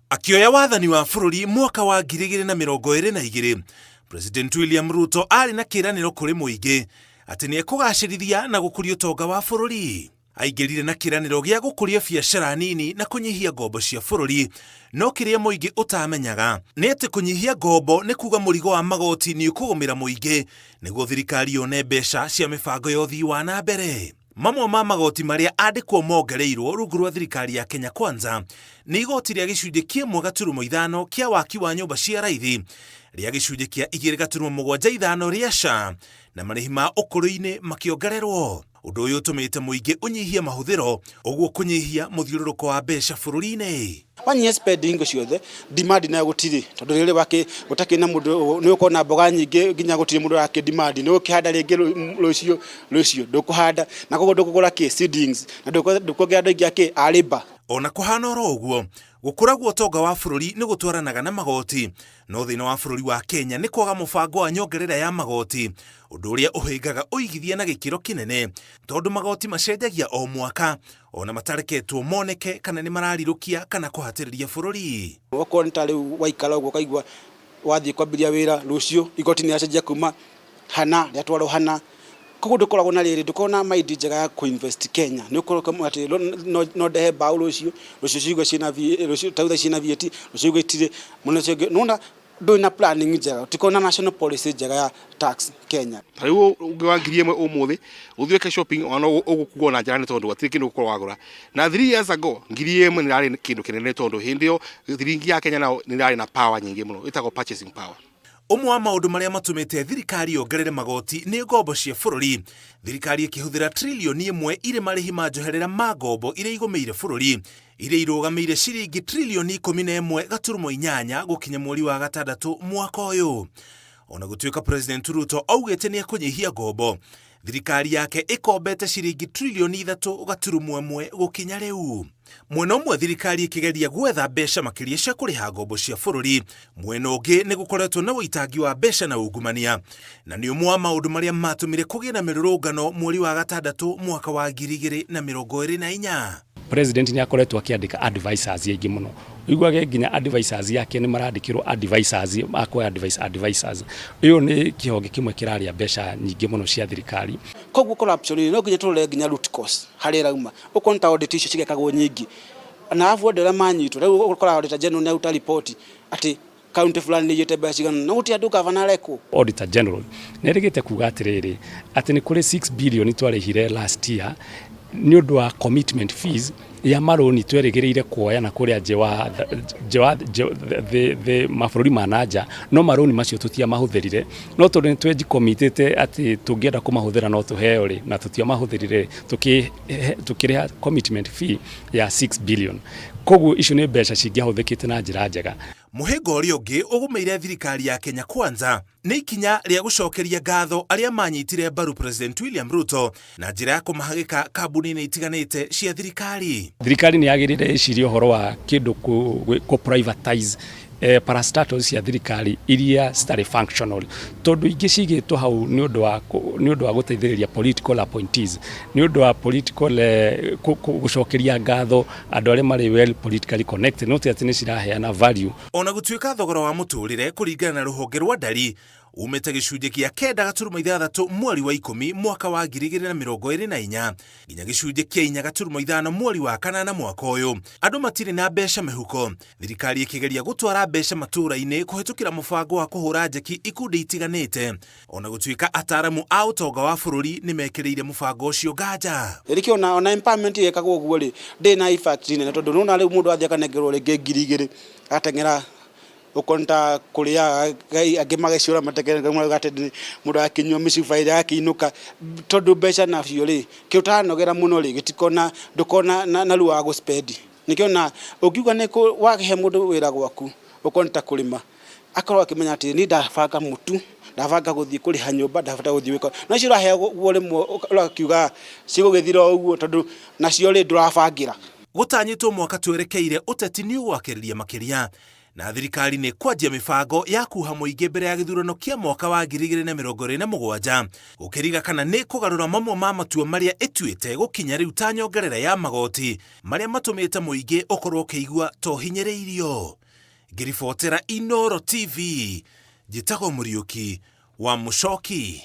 Akĩoya wathani wa bũrũri mwaka wa 2022, President William Ruto arĩ na kĩĩranĩro kũrĩ mũingĩ atĩ nĩ ekũgacĩrithia na gũkũria ũtonga wa bũrũri. Aingĩrire na kĩĩranĩro gĩa gũkũria biacara nini na kũnyihia ngombo cia bũrũri, no kĩrĩa mũingĩ ũtamenyaga nĩ atĩ kũnyihia ngombo nĩ kuga mũrigo wa magoti nĩ ũkũgũmĩra mũingĩ nĩguo thirikari yone mbeca cia mĩbango ya ũthii wa na mbere. Mamwe ma magoti marĩa andĩkwo mongereirwo rungu rwa thirikari ya Kenya Kwanza nĩ igoti rĩa gĩcunjĩ kĩa 1.5 kĩa waki wa nyũmba cia raithi, rĩa gĩcunjĩ kĩa 2.75 rĩa SHA na marĩhi ma ũkũrũ-inĩ makĩongererwo. Ũndũ ũyũ ũtũmĩte mũingĩ ũnyihie mahũthĩro, ũguo kũnyihia mũthiũrũrũko wa mbeca bũrũri-inĩ. Wanyihia spending hingo ciothe, demand nayo gũtirĩ, tondũ rĩrĩ wakĩ gũtakĩrĩ na mũndũ nĩ ũkorwo na mboga nyingĩ nginya gũtirĩ mũndũ ũrakĩ demand, nĩ ũgũkĩhanda rĩngĩ rũciũ rũciũ ndũkũhanda, na koguo ndũkũgũra kĩ seedlings, na ndũkuongerera andũ aingĩ a kĩ a labour. Ona kũhana oro ũguo, gũkũra gwa ũtonga wa bũrũri nĩ gũtwaranaga na magoti, no thĩna wa bũrũri wa Kenya nĩ kwaga mũbango wa nyongerera ya magoti, ũndũ ũrĩa ũhĩngaga ũigithia na gĩkĩro kĩnene tondũ magoti macenjagia o mwaka ona matareketwo moneke kana nĩ mararirũkia kana kũhatĩrĩria bũrũri. Okorwo nĩ ta rĩu waikara ũguo ũkaigua wathiĩ kwambĩrĩria wĩra rũciũ igoti nĩ rĩacenjia kuma hana rĩatwarwo hana, koguo ndũkoragwo na rĩrĩ, ndũkoragwo na mind njega ya kũ invest Kenya, nĩ ũkoragwo atĩ no ndehe mbaũ rũciũ, rũciũ cigue ciĩna rũciũ ta rĩu ciĩna VAT, rũciũ igue itirĩ, mũno ũcio ũngĩ, nĩwona ndũrĩ na planning njega, tũtikoragwo na national policy njega ya tax Kenya. Ta rĩu ũngĩoya 1000 ũmũthĩ ũthiĩ wĩke shopping ona no ũgũkuo na njĩra nĩ tondũ hatirĩ kĩndũ ũgũkorwo wagũra. Na 3 years ago 1000 nĩ yarĩ kĩndũ kĩnene tondũ hĩndĩ ĩyo thiringi ya Kenya nayo nĩ yarĩ na power nyingĩ mũno ĩtagwo purchasing power. Ũmwe wa maũndũ marĩa matũmĩte thirikari yongerere magoti nĩ ngombo cia bũrũri. Thirikari ĩkĩhũthĩra 1 trillion irĩ marĩhi ma njoherera ma ngombo iria igũmĩire bũrũri, iria irũgamĩire ciringi 11.8 trillion gũkinya mweri wa gatandatũ mwaka ũyũ. Ona gũtuĩka President Ruto augĩte nĩ ekũnyihia ngombo, thirikari yake ĩkombete ciringi 3.1 trillion gũkinya rĩu. Mwena ũmwe thirikari ĩkĩgeria gwetha mbeca makĩria cia kũrĩha ngombo cia bũrũri, mwena ũngĩ nĩ gũkoretwo na ũitangi wa mbeca na ungumania, na nĩ ũmwe wa maũndũ marĩa matũmire kũgĩe na mĩrũrũngano mweri wa gatandatũ mwaka wa 2024. President nĩ akoretwo akĩandĩka advisors aingĩ mũno, ũiguage nginya advisors yake nĩ marandĩkĩrwo advisors akwa advice advisors. Ĩyo nĩ kĩhonge kĩmwe kĩrarĩa mbeca nyingĩ mũno cia thirikari. Koguo corruption no nginya tũrore nginya root cause harĩa ĩrauma, okorwo nĩ ta audit icio cigekagwo nyingĩ, na arabu andũ arĩa manyitwo, rĩu ũkoraga Auditor General nĩ aruta riboti atĩ kaunti fulani nĩ iyĩte mbeca cigana, no gũtirĩ andũ gavana arekwo. Auditor General nĩ erĩgĩte kuga atĩrĩrĩ, atĩ nĩ kũrĩ 6 billion twarĩhire last year nĩ ũndũ wa commitment fees ya marũni twerĩgĩrĩire kuoya na kũrĩa nje wa mabũrũri ma na nja, no marũni macio tũtiamahũthĩrire, no tondũ nĩ twejikommitĩte atĩ tũngĩenda kũmahũthĩra no tũheo rĩ, na tũtiamahũthĩrire, tũkĩrĩha commitment fee ya 6 billion. Koguo icio nĩ mbeca cingĩahũthĩkĩte na njĩra njega. Mũhĩnga ũrĩa ũngĩ ũgũmĩire thirikari ya Kenya Kwanza nĩ ikinya rĩa gũcokeria ngatho arĩa manyitire mbaru President William Ruto na njĩra ya kũmahagĩka kambuni-inĩ itiganĩte cia thirikari. Thirikari nĩ yagĩrĩire ĩcirie ũhoro wa kĩndũ kũ privatize parastatals cia thirikari iria citarĩ functional, tondũ ingĩ cigĩtwo hau nĩ ũndũ wa gũteithĩrĩria political appointees, nĩ ũndũ wa political gũcokeria ngatho andũ arĩa marĩ well politically connected, no ti atĩ nĩ ciraheana value. Ona gũtuĩka thogora wa mũtũrĩre kũringana na rũhonge rwa ndari umĩte gĩcunjĩ kĩa 9.6 mweri wa 10 mwaka wa 2024 nginya gĩcunjĩ kĩa 4.5 mweri wa kanana mwaka ũyũ, andũ matirĩ na mbeca mĩhuko. Thirikari ĩkĩgeria gũtwara mbeca matũũra-inĩ kũhĩtũkĩra mũbango wa kũhũra njeki ikundi itiganĩte, ona gũtuĩka ataramu a ũtonga wa bũrũri nĩ mekĩrĩire mũbango ũcio nganja. Rĩkĩ ona empowerment yekagwo ũguo rĩ, ndĩrĩ na effect nene, tondũ nĩwona rĩu mũndũ athiĩ akanengerwo rĩngĩ 2000 agateng'era okorwo nĩ ta kũrĩa angĩ mageciũra mateng'ere atĩ mũndũ agakĩnyua mĩcuba ĩrĩa agakĩinũka, tondũ mbeca nacio rĩ, kĩndũ ũtaranogera mũno rĩ, gĩtikona ndũkona na ruo wa gũ spend. Nĩkĩo ona ũngiuga nĩ wakĩhe mũndũ wĩra gwaku, okorwo nĩ ta kũrĩma, akorwo akĩmenya atĩ niĩ ndabanga mũtu, ndabanga gũthiĩ kũrĩha nyũmba, ndabata gũthiĩ gwĩka, no icio ũraheo ũguo rĩmwe ũrakiuga cigũgĩthira o ũguo, tondũ nacio rĩ, ndũrabangĩra. Gũtanyĩtwo mwaka twerekeire ũteti nĩ ũgwakĩrĩria makĩria. Na thirikari nĩ kwanjia mĩbango ya kuha mũingĩ mbere ya gĩthurano kĩa mwaka wa 2027, gũkĩriga kana nĩ kũgarũra mamwe ma matua marĩa ĩtuĩte gũkinya rĩu ta nyongerera ya magoti marĩa matũmĩte mũingĩ ũkorwo ũkĩigua ta ũhinyĩrĩirio. Ngĩribotera Inooro TV, njĩtagwo Mũriũki wa Mũcoki.